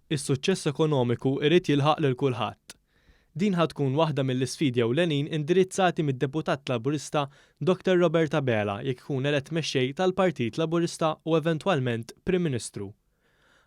Is-suċċess ekonomiku irid jilħaq lil kulħadd. Din ħa tkun waħda mill-isfidi ewlenin indirizzati mid-Deputat Laburista Dr Robert Abela jekk ikun elett Mexxej tal-Partit Laburista u eventwalment Prim Ministru.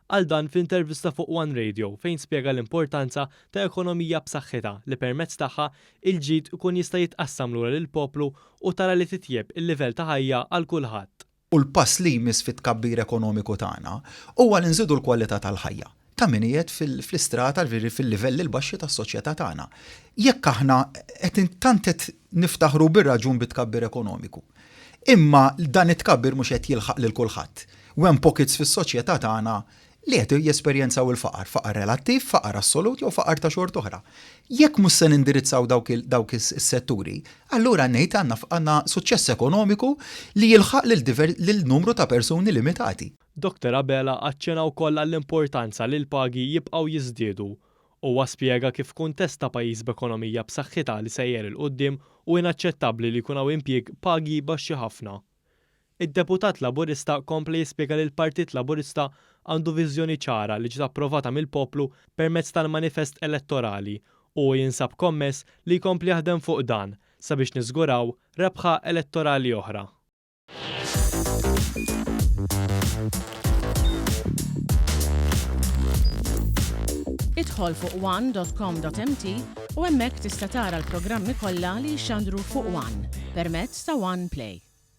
Qal dan f'intervista fuq One Radio fejn spjega l-importanza ta' ekonomija b'saħħitha li permezz tagħha il-ġid ikun jista' jitqassam lura lill-poplu u tara li titjieb il-livell ta' ħajja għal kulħadd. U l-pass li jmiss fit-tkabbir ekonomiku tagħna huwa li nżidu l-kwalità tal-ħajja ta' min qiegħed fl-istrata, jiġifieri fil-livelli l-baxxi tas-soċjetà tagħna. Jekk aħna qed tant qed niftaħru bir-raġun bit-tkabbir ekonomiku, imma dan it-tkabbir mhux qed jilħaq lil kulħadd, u hemm pockets fis-soċjetà tagħna li qed jesperjenzaw il-faqar, faqar relattiv, faqar assolut jew faqar ta' xorta oħra. Jekk mhux se nindirizzaw dawk is-setturi, allura ngħid għandna suċċess ekonomiku li jilħaq lil numru ta' persuni limitati. Dottor Abela aċċena wkoll għall-importanza li l-pagi jibqgħu jiżdiedu. Huwa spjega kif f'kuntest ta' pajjiż b'ekonomija b'saħħitha li sejjer 'il quddiem hu inaċċettabbli li jkun hawn impjieg b'pagi baxxi ħafna. Id-deputat Laburista kompla jispjega li l-Partit Laburista għandu viżjoni ċara li ġiet approvata mill-poplu permezz tal-manifest elettorali u hu jinsab kommess li jkompli jaħdem fuq dan sabiex niżguraw rebħa elettorali oħra. Idħol fuq one.com.mt u hemmhekk tista' tara l-programmi kollha li jixxandru fuq One permezz ta' One Play.